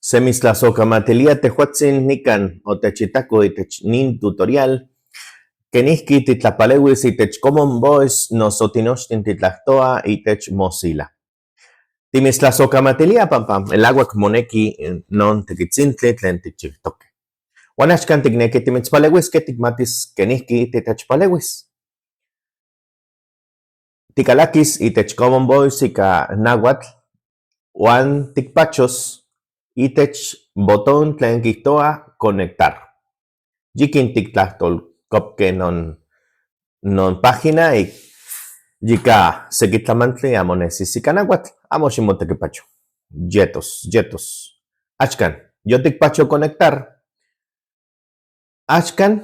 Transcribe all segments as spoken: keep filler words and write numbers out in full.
Se mitstlasojkamatilia tejuatsin nikan otechitako itech nin tutorial kenijki titlapaleuis itech Common Voice noso tinochtin titlajtoa itech Mozilla. Timitstlasojkamatilia pampa melauak moneki non tekitsintli tlen tikchijtokej. Uan axkan tikneki timitspaleuiskej tikmatis kenijki titechpaleuis. Tikalakis itech Common Voice ika náhuatl uan tikpachos itech botón tlen kijtoa conectar. Yikin tiktlajtolkopkej non, non página ik-, yika seki tlamantli amo nesi ika náhuatl, amo ximotekipacho. Yetos, yetos. Axkan, yotikpacho conectar. Axkan,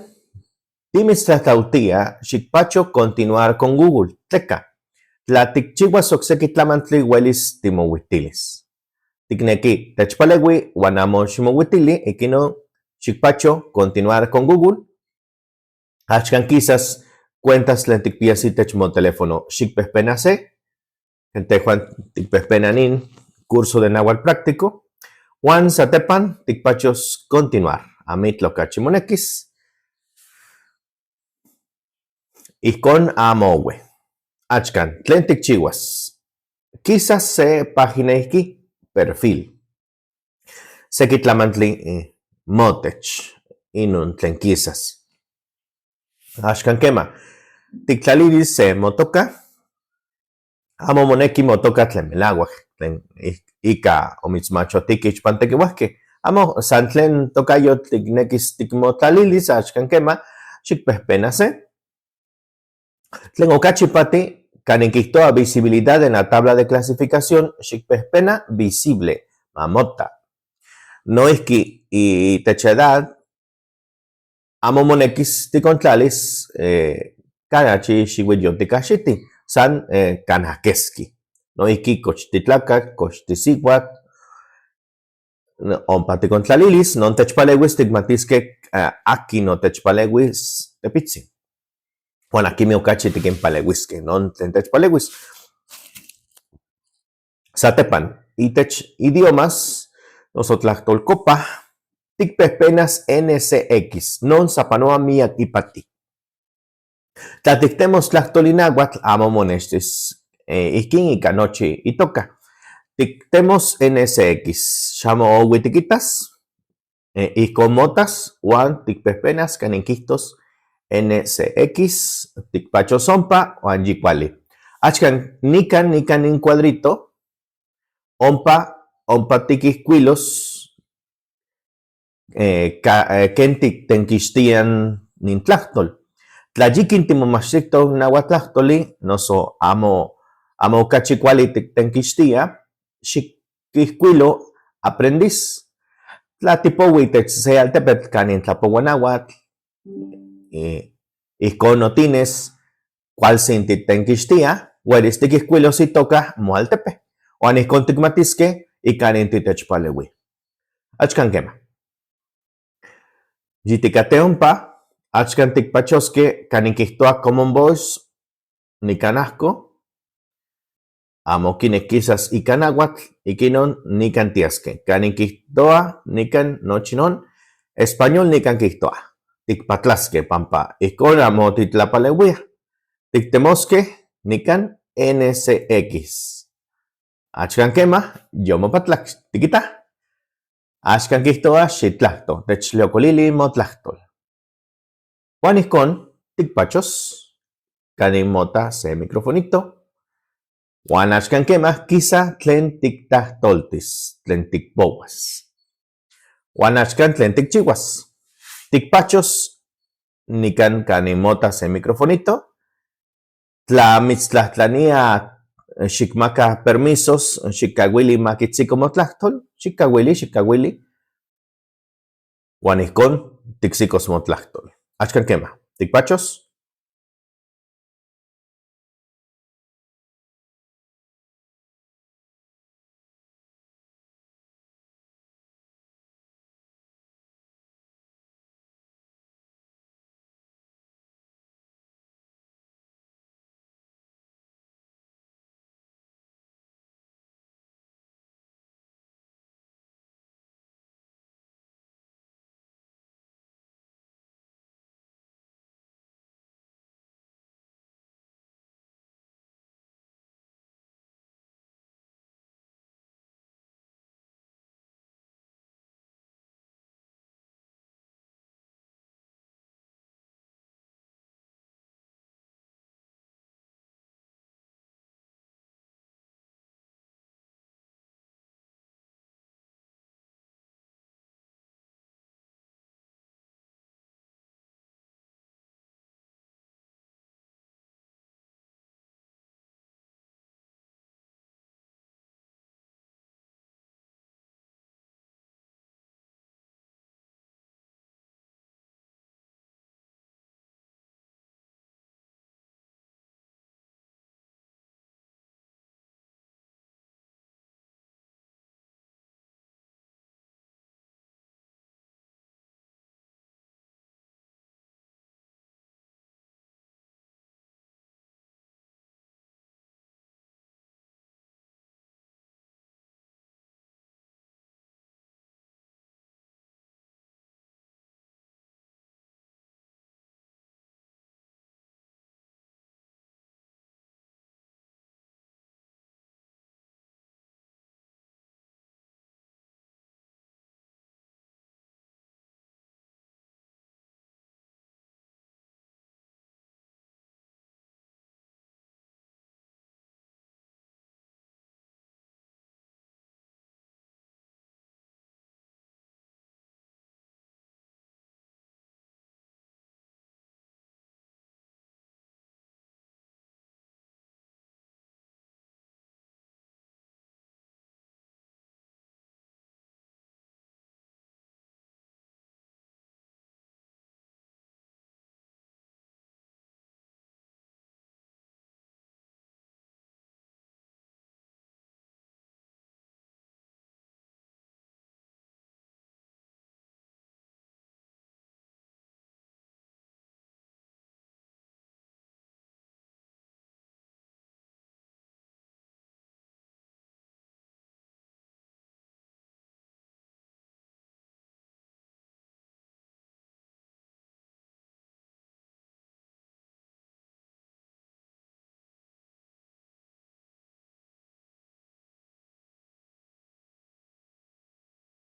timitstlatlautia xikpacho continuar con Google. Tleka, tla tikchiuas okseki tlamantli uelis timouijtilis. Tikneki techpaleui uan amo ximouijtili, ikinon xikpacho continuar con Google. Axkan kisas cuentas tlen tikpias itech moteléfono. Xikpejpena se, ken tejuan tikpejpena nin curso de náhuatl práctico, uan satepan tikpachos continuar. Amitlaj okachi monekis. Ijkon amo oue. Axkan, tlen tikchiuas? Kisas se página ijki, perfil. Seki tlamantli, eh, motech, inon tlen kisas. Axkan kema, tiktlalilis se motoka, amo moneki motoka tlen melauak, tlen ik-, ika omitsmachotiki ichpan tekiuajkej. Amo, san tlen tokayotl tiknekis tikmotlalilis, axkan kema, xikpejpena se. Tlen okachi ipati, kanin kijtoa visibilidad en la tabla de clasificación, xikpejpena visible, mamota. Noijki itech edad, amo monekis tikontlalis, eh, kan achi xiuitl yotikajxitij, san, eh, kanaj keski. Noijki koch titlakatl, koch tisiuatl, no, ompa tikontlalilis, non techpaleuis tikmatiskej, eh, akin otechpaleuis tepitsin. Uan akinmej okachi tikinpaleuiskej, non tlen techpaleuis. Satepan, itech idiomas, noso tlajtolkopa, tikpejpenas N S X, non sapanoa miak ipati. Tla tiktemos tlajtoli náhuatl amo monextis, eh, ijkin ika nochi itoka. Tiktemos N S X, xamo oui tikitas, eh, ijkon motas uan tikpejpenas kanin kijtos N S X, tikpachos ompa uan yikuali. Axkan nikan, nikan nin cuadrito, ompa, ompa tikijkuilos, eh, ka-, eh, ken tiktenkixtia nin tlajtol. Tla yikin timomachtijtok náhuatl tlajtoli, noso amo, amo okachi kuali tiktenkixtia, xikijkuilo aprendiz. Tla tipoui itech se altepetl kanin tlapoua náhuatl, eh, ijkon otines, kualtsin titenkixtia, uelis tikijkuilos itoka moaltepe. Uan ijkon tikmatiskej ika nin titechpaleui. Axkan kema. Yitikatej ompa, axkan tikpachoskej kanin kijtoa Common Voice, nikan ajko. Amo kinek kisas ika náhuatl, ikinon nikan tiaskej. Kanin kijtoa nikan nochi non, español nikan kijtoa. Tikpatlaskej pampa ijkon amo titlapaleuia. Tiktemoskej nikan N S X. Axkan kema, yomopatlak, tikita. Axkan kijtoa xitlajto, techtliokolili motlajtol. Uan ijkon tikpachos kanin mota se microfonito. Uan axkan kema kisa tlen tiktlajtoltis, tlen tikpouas. Uan axkan tlen tikchiuas. Tikpachos nikan kanin mota se microfonito. Tla mitstlajtlania xikmaka permisos, xikkauili makitsiko motlajtol, xikkauili, xikkauili. Uan ijkon tiksikos motlajtol. Axkan kema, tikpachos,